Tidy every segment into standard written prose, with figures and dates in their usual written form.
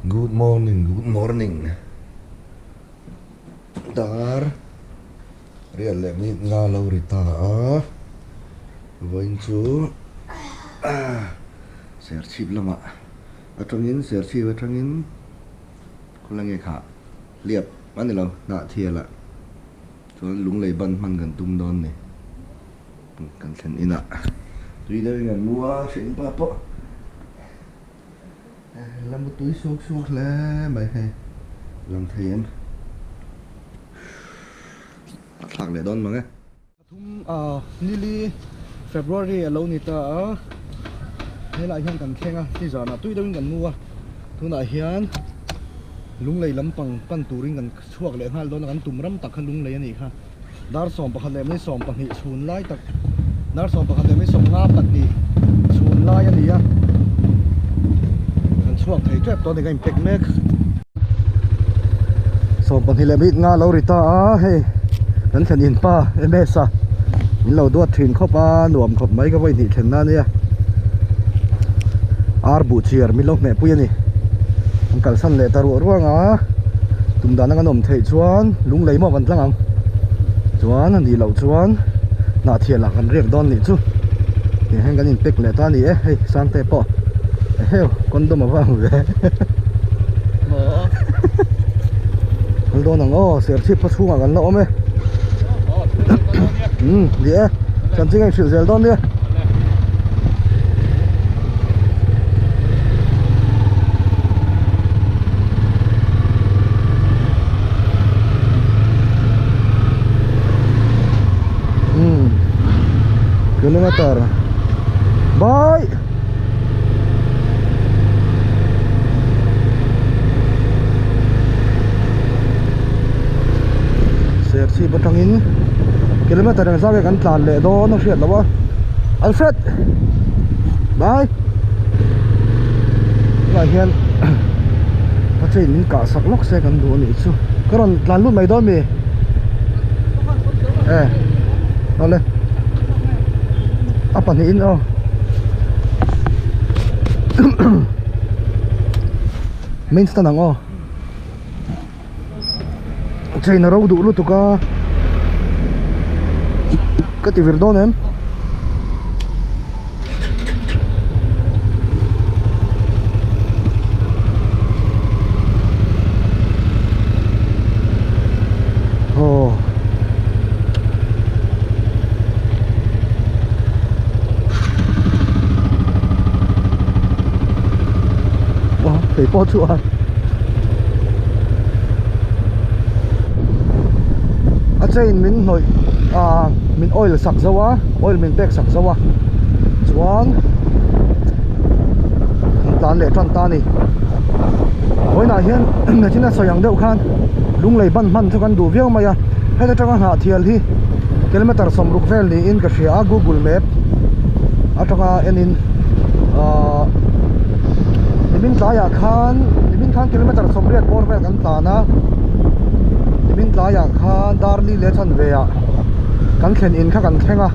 Good morning good morning dar riat leh minute nga lo ri ta a vawiin chu serchhip lamah atangin serchhip atangin khawlai nge kha hliap a ni lo hnah thialah chuan lunglei ban hman kan tum dawn a ni. Kan thlen inah tui deuhin kan mu a, hrinpa pawh la mu tui suk suk hle mai hei lang thei em a thlak leh dawn mang e. Pathum ah nili February a lo ni ta a, helaiah hian kan thleng a, nizanah tui deuhin kan mu a, tunah hian lunglei lampang pan turin kan chhuak leh nghal dawn a, kan tum ram tak kha lunglei a nih kha. Dar 11 leh mai 12 chhun lai tak dar 11 leh mai 52 chhun lai a ni a kan chhuak thei tep tawh a ni ka inpek mek 12 leh minute nga lo ri ta a hei kan thlen in pa M_S a min lo duat thin khawp a nuam khawp mai ka vawi hnih thlen na ania ar buh chiar min lo hmeh pui a ni an kalsan leh ta ruah ruang a tum dan anga nawm theih chuan lunglei maw kan tlang ang chuan a nih loh chuan hnah thial ah kan riak dawn nih chu tiang hian kan in pack leh ta a ni e hei sangte pawh eheu condom a va ang ve kal dawn ang aw serchhip khaw chhungah kan la awm e umm ni e chanchin a inhrilh zel dawn nia. Kilometer bye Serchhip atangin kilometer engzah nge kan tlan leh dawn a hriat loh a Alfred bye tunah hian a chain min kah sak lawk se kan duh a nih chu ka rawn tlan lut mai dawn mi e awle a pahnihin aw main stand ang aw. Chain a ro duh lutuk a ka ti vir dawn em aw aw keipawh chu a. A chain min hnawih ah min oil sak zo a oil min pek sak zo a chuan an tlan leh tan ta a ni vawiinah hian machine a sawi ang deuh khan lunglei ban hman chu kan duh viau mai a heta tanga nghah thial hi kilometer 60 vel niin ka hria a google map atanga enin ahh nimin tlaiah khan nimin khan kilometer 80 bawr vel kan tlan a nimin tlaiah khan dar li leh chanve ah kan thlen in kha kan thleng a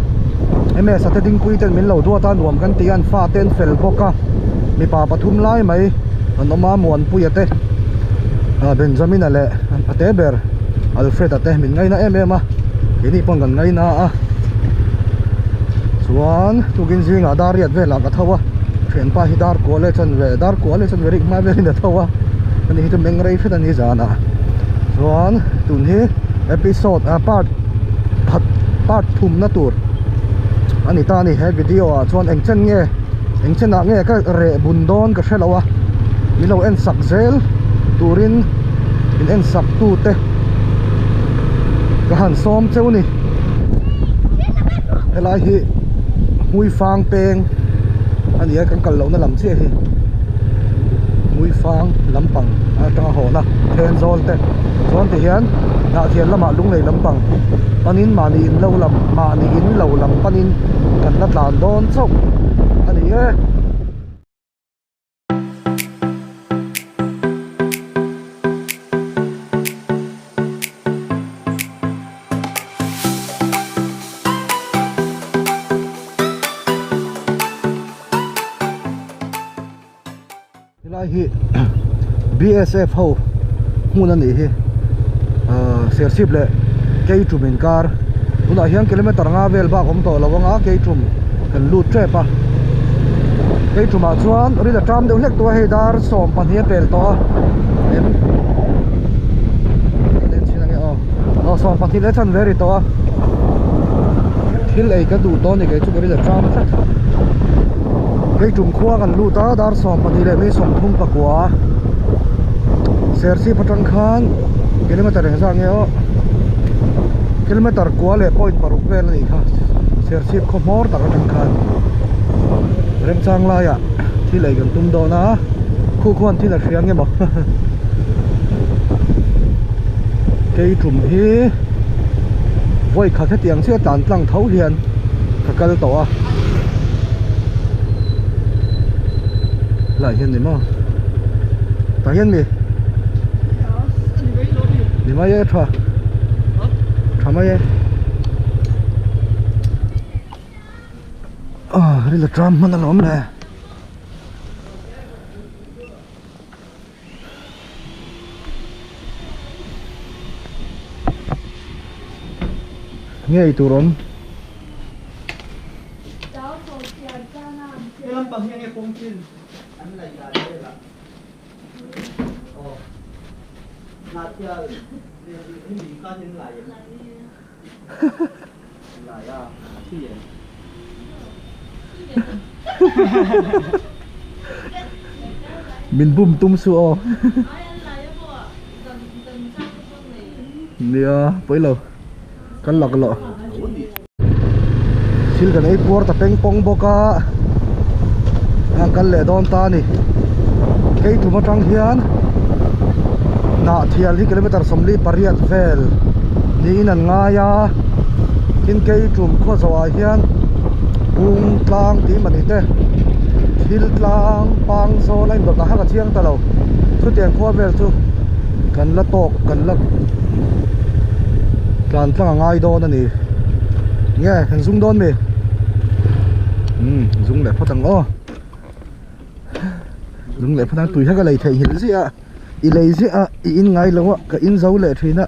ms a te dingpui ten min lo duat a nuam kan ti a an fa te an fel bawk a mipa pathum lai mai an awm a Muanpuia te ah Benjamina leh a te ber Alfred a te min ngaina em em a keini pawh kan ngaina a chuan tukin zingah dar riat velah ka tho a thianpa hi dar kuah leh chanve dar kuah leh chanve rik hma velin a tho a ani hi chu meng rei hret a ni zanah chuan tun hi episode ah part khat part thumna tur a ni ta a ni he video ah chuan eng chen nge eng chenah nge ka reh bun dawn ka hrelo a min lo en sak zel turin min en sak tute ka han sawm cheu ni helai hi hmuifang peng a ni a kan kal lohna lam chiah hi hmuifang lampang atanga hawhna thenzawl te chuan ti hian hnahthian lamah lunglei lampang panin mahni in lo lam mahni in lo lam panin kan la tlan dawn chauh a ni e. Helai hi BSF ho hmun a nih hi ahh Serchhip leh Keitum inkar tunah hian kilometer nga vel bak awm tawh lo ang a Keitum kan lut tep a Keitum ah chuan ril a ṭam deuh hlek tawh a hei dar 12 a pel tawh a em kan en chhin ange aw aw 12 leh chanve ri tawh a thil ei ka duh dawn a ni kei chu ka ril a ṭam tlat Keitum khua kan lut a dar 12 leh mi 34 Serchhip atang khan kilometer engzah nge aw kilometer kua leh point paruk vel a nih kha Serchhip khaw hmawr tak atang khan remchang laiah thil ei kan tum dawn a khu khuan thil a hria nge maw Keitum hi vawi khat hetiang chiah tlan tlang tho hian ka kal tawh a lai hian ni maw tah hian mi ni mai e tha tha mai e ah ril a tram hman alawm le. Ngei tur awm. Min bum tum suh aw Nia pawi lo kan lak loh Thil kan ei puar ta peng pawng bawk a Hang kal leh dawn ta a ni Keitum atang hian Hnahthial hi kilometer 48 vel niin an ngai a tin Keitum khaw zawhah hian bung tlang tih mah ni te thil tlang pang zawl a indawt lah kha ka chiang ta lo chutiang khua vel chu kan la tawk kan la tlan tlang a ngai dawn a ni nge kan zum dawn mi umm zum leh phawt ang aw zum leh phawt ang tui kha ka lei theihnghilh ziah a i lei ziah a i in ngai lo a ka in zo leh thin a.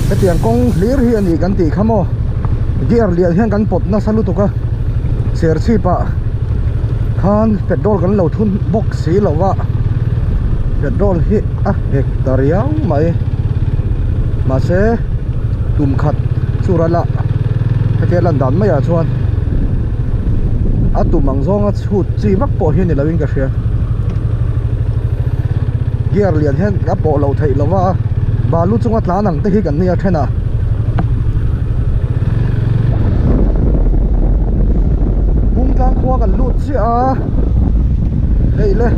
Hetiang kawng hlir hi a ni kan tih kha maw gear lian hian kan pawt nasa lutuk a serchhip ah khan petrol kan lo thun bawk si lo va petrol hi a hek ta riau mai mahse tum khat chu ral a hetia lan dan maiah chuan a tum ang zawnga chhut chi vak pawh hi a ni lo in ka hria gear lian hian a pawh loh theih lo va balu chunga tlan ang te hi kan nia then a. Bungtlang khua kan lut chiah a hei le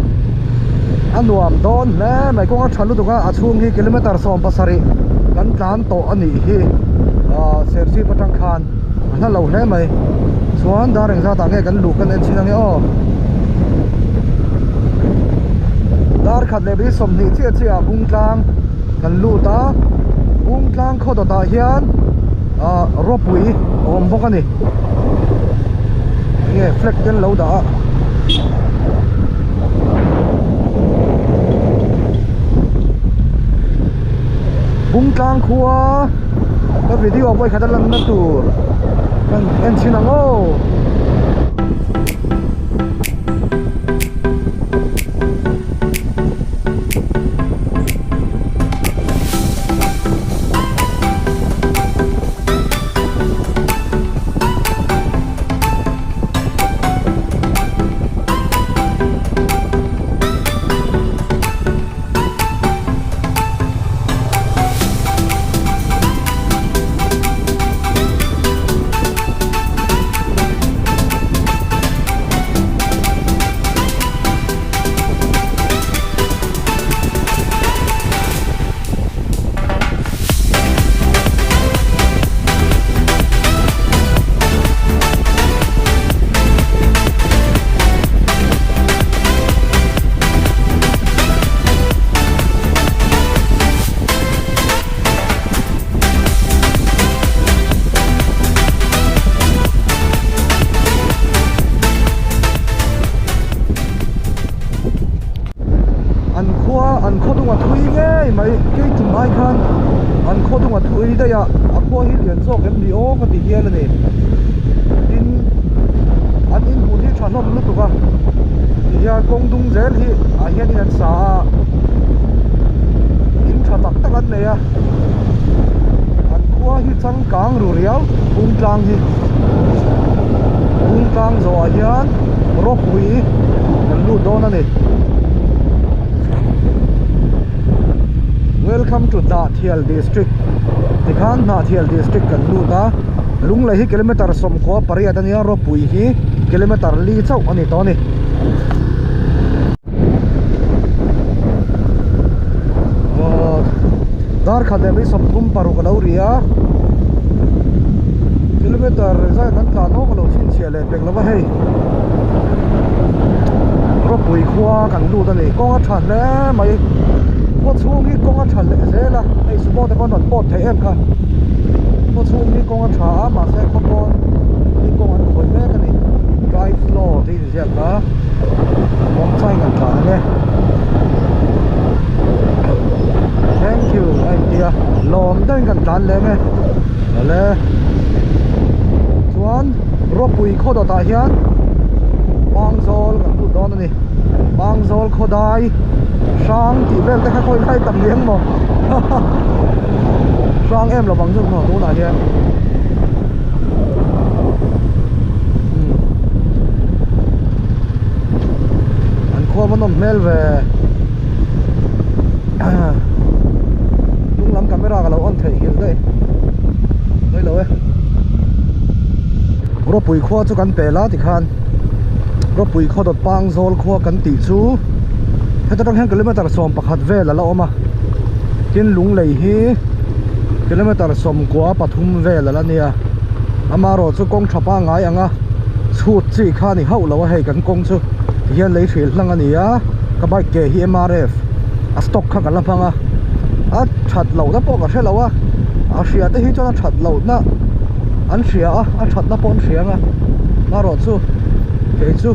a nuam dawn hle mai kawng a tha lutuk a a chhung hi kilometer 17 kan tlan tawh a nih hi ah Serchhip atang khan a hla lo hle mai chuan dar engzat ah nge kan luh kan en chhin ange aw dar khat leh bi 20 chiah chiah ah Bungtlang kan lut a Bungtlang khaw dawtah hian ah rawpui a awm bawk a ni enge flag te an lo dah a. Bungtlang khua ka video pawh i khat a lanna tur kan en chhin ang aw. An khua an khaw dunga thui ngei mai kei tum ai khan an khaw dunga thui daih a a khua hi lian zawk em ni aw ka ti hial a ni tin an inhmuh hi tha hlawm lutuk a tihian kawng dung zel hi ah hian in an sa a in tha tak tak an nei a an khua hi changkang ru riau Bungtlang hi Bungtlang zawhah hian rawpui kan lut dawn a ni Welcome to Dahthial District tikhan Hnahthial District kan lut a Lunglei hi kilometer sawmkua pariat a nia rawpui hi kilometer li chauh a ni tawh a ni. Dar khat leh mai 36 a lo ri a kilometer zai kan tlan awk a lo chhinchhiah leh pek lova hei rawpui khua kan lut a ni kawng a tha hle mai khaw chhung hi kawng a tha leh zel a hei sumo te pawh an rawn pawt theih em kha khaw chhung hi kawng a tha a mahse khaw pawn hi kawng an khawih mek a ni drive slow tih a inziak a. Muangchai kan tlan ang e Thank you a inti a lawm deuhin kan tlan lem e awle chuan rawpui khaw dawtah hian Pangzawl kan lut dawn a ni Pangzawl khawdai hrang tih vel te kha khawi lai tam ni ang maw hrang em lovang chu maw tunah hian. An khua va nawm hmel ve hnung lam camera ka lo on theih nghilh daih mai lo e rawpui khua chu kan pel a tikhan rawpui khaw dawt pang zawl khua kan tih chu heta tang hian kilometer 11 vel a la awm a tin lunglei hi kilometer 93 vel a la nia amaherawh chu kawng tha pangngai ang a chhut chi kha a ni hauh lo a hei kan kawng chu ti hian lei hril hlang a ni a ka bike ke hi M_R_F a stock kha ka la hmang a a that lohna pawh ka hre lo a a hria te hi chuan a that lohna an hria a a thatna pawh an hria ang a amaherawh chu kei chu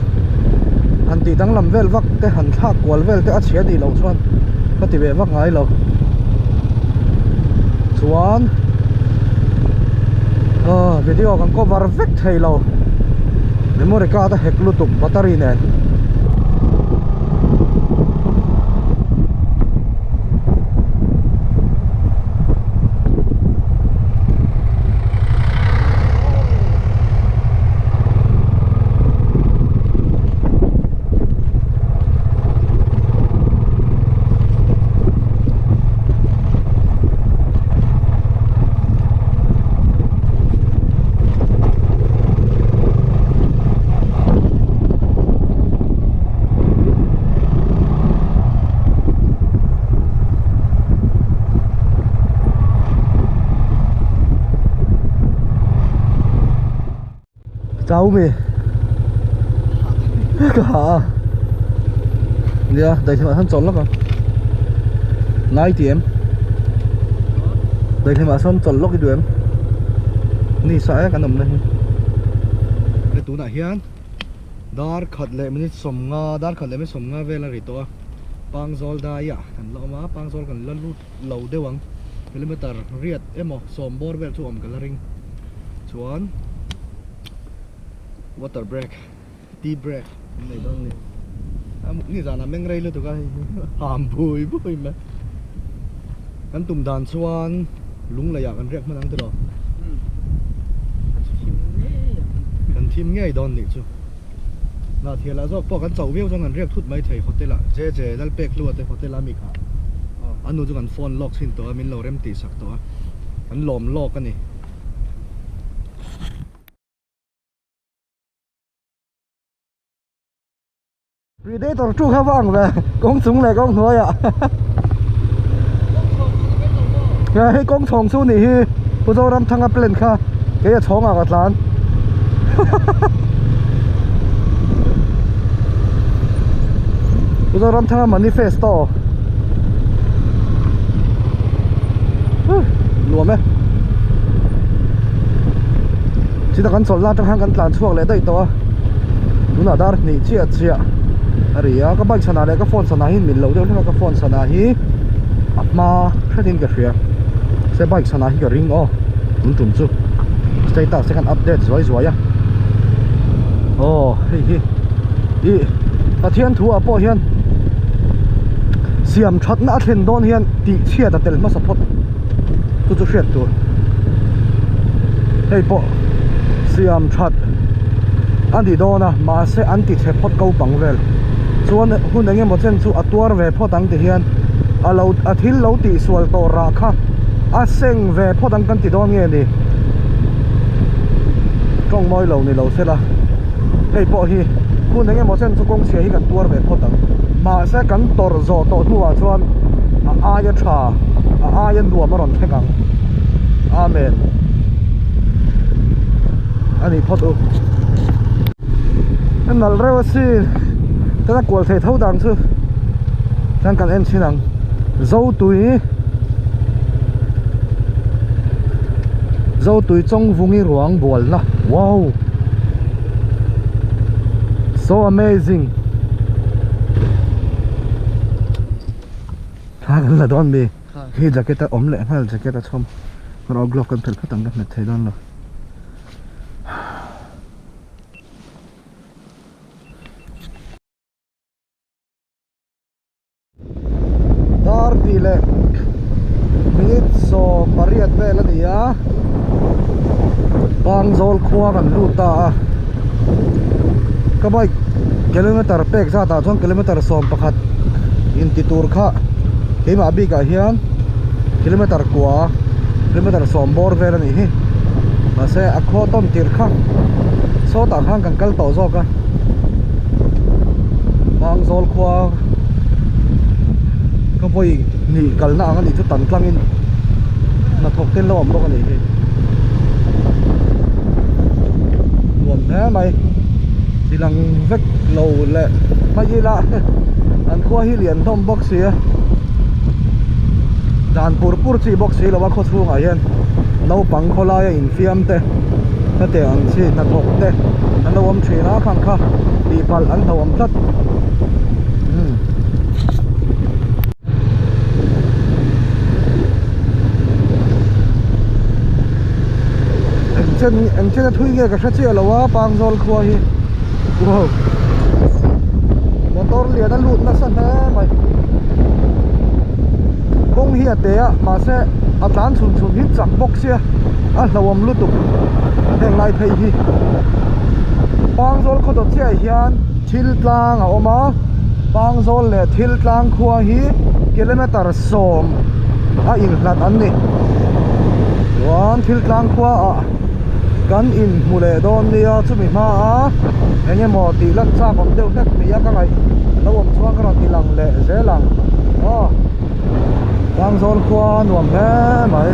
han tih danglam vel vak te han thlak kual vel te a chhia nih loh chuan ka ti ve vak ngai lo chuan. Video kan cover vek thei lo memory card a hek lutuk battery nen. Chau mi Ka ha a Nia daihlimah sawn chawlh lawk ang Ngai ti em Daihlimah sawn chawlh lawk i duh em Ni sa e kan awmna hi Hei tunah hian Dar khat leh minute 50 dar khat leh minute 50 vel a ri tawh a Pangzawl daiah kan la awm a Pangzawl kan la lut lo deuh ang. Kilometer riat emaw sawm bawr vel chu awm ka la ring. Chuan water break, tea break an nei dawn a ni. A ni zanah meng rei lutuk a hei hi ham bui bui mai. Kan tum dan chuan Lungleiah kan riak hman ang tiraw? Kan thim ngei dawn nih chu. Hnah thialah zawk pawh kan chauh viau chuan kan riak thut mai thei hotel ah JJ Lalpekhlua te hotel a mi kha a nu chu kan phone lawk chhin tawh a min lo rem tih sak tawh a kan lawm lawk a ni. Predator tu kha vang ve kawng chung leh kawng hnuai ah hei kawng chhawng chu nih hi Pu Zoramthanga plan kha kei a chhawng ah ka tlan Pu Zoramthanga manifesto nuam e chutah kan chawlh na atang khan kan tlan chhuak leh daih tawh a tunah dar hnih chiah chiah a ri a ka bike chhanah leh ka phone chhanah hi min lo deuh hlek a ka phone chhanah hi a hma hretin ka hria se bike chhanah hi ka ring aw tun tum chu status te khan update zuai zuai a aw hei hi ih Pathian thu ah pawh hian siam thatna a thlen dawn hian tih chhiat a tel hmasa phawt chu chu hriat tur hei pawh siam that a ni dawn a mahse an ti chhe phawt ko pang vel chuan hun eng emaw chen chu a tuar ve phawt ang ti hian a lo a thil lo tih sual tawh rah kha a seng ve phawt ang kan ti dawn nge ni tawng mawi lo ni lo sela hei pawh hi hun eng emaw chen chu kawng chhia hi kan tuar ve phawt ang mahse kan tawrh zawh tawh hnuah chuan a aia tha a aia nuam a rawn thleng ang amen a nih phawt u a nalh reuh asin chuan a kual thei tho dang chu chuan kan en chhin ang zotui zotui chawngvungi ruang bualna wow so amazing thla kan la dawn mi hi jacket a awm leh nghal jacket a chhawm rawh glove kan phelh phawt ang ka hmet thei dawn lo. Dar tih leh minute 18 vel a ni a Pangzawl khua kan lut ta a ka bike kilometer pek zat ah chuan kilometer 11 inti tur kha keimah bik ah hian kilometer kua kilometer 10 bawr vel a nih hi mahse a khaw tawn tir kha sawtah khan kan kal tawh zawk a Pangzawl khua ka vawi hnih kalna ang a nih chu tan tlangin hnathawk te an lo awm bawk a nih hi nuam hle mai ti lang vek lo leh hmai ila an khua hi lian hlawm bawk si a dan pur pur chi bawk si lo a khaw chhungah hian naupang khawlaia infiam te hetiang ang chi hnathawk te an lo awm thin a khang kha tihpalh an hlauhawm tlat umm. Eng chen eng chen a thui nge ka hre chiah lo a Pangzawl khua hi wow motor lian a lut nasa hle mai kawng hi a te a mahse a tlan chhun chhun hi chak bawk sia a hlauhawm lutuk heng lai phei hi Pangzawl khaw dawt chiah ah hian thil tlang a awm a Pangzawl leh thil tlang khua hi kilometer 10 a inhlat an ni chuan thil tlang khua ah kan inhmu leh dawn nia chumi hma a eng emaw tih lan chak awm deuh hlek ni a ka ngaih lo awm chuan ka rawn ti lang leh zel ang aw Pangzawl khua nuam hle mai.